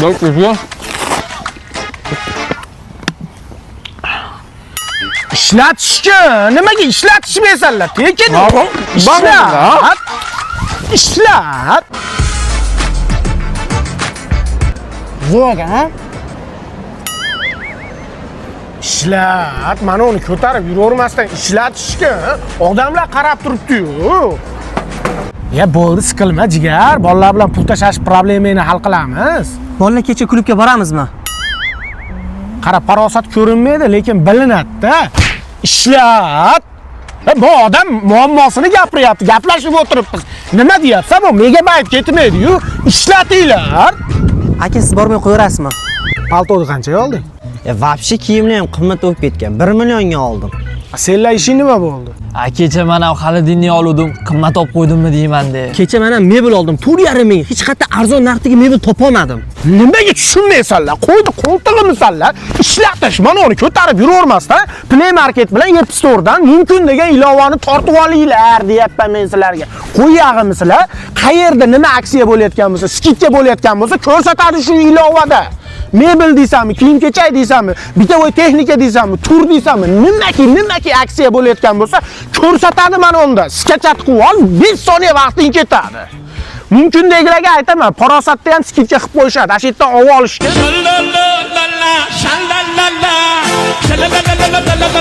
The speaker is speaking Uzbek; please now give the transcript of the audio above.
Yo'q, Ishlatishga, nimaga ishlatishmaysanlar? Tekin. Ishlat. Ishlat. Ishlat. Zo'r, ha? Ishlat. Mana uni ko'tarib yuravermasdan ishlatishga odamlar qarab turibdi-yu. Ya bo'ldi, siqilma jigar. Bolalar bilan pul tashlash problemini hal qilamiz. Bolalar, kecha klubga boramizmi? Qara, farosat ko'rinmaydi, lekin bilinadi-da. Ishlat. Bu odam muammosini gapiryapti, gaplashib o'tiribmiz. Nima deyapsan, bu megabayt ketmaydi-yu. Ishlatinglar. Aka, siz bormay qo'yaverasizmi? Paltoni qanchaga olding? E, вообще kiyimlar ham qimmat bo'lib ketgan. 1 millionga oldim. Senlar ishing nima bo'ldi? A, kecha men ham xolodilnik oluvdim, qimmat olib qo'ydimmi deyman-de. Kecha men ham mebel oldim, 4,5 ming. Hech qayerda arzon narxdagi mebel topolmadim. Nimaga tushunmaysanlar? Qo'ydi qo'ltig'imisanlar. Ishlatish, mana uni ko'tarib yuravermasdan Play Market bilan App Store'dan mumkin degan ilovani tortib olinglar deyapman men sizlarga. Qo'yag'imizlar, qayerda nima aksiya bo'layotgan bo'lsa, скидка bo'layotgan bo'lsa, ko'rsatadi shu ilovada. Mebel deysanmi, kiyim-kechak deysanmi, бытовой texnika deysanmi, tur deysanmi, nimaki aksiya bo'layotgan bo'lsa, ko'rsatadi mana unda. Скачать qilib ol, 5 soniya vaqting ketadi. Mumkindagilarga aytaman, farosatda ham скидка qilib qo'yishadi. Ana shu yerdan olib olishga. La la la la, sha la la la, sha la la la la la la.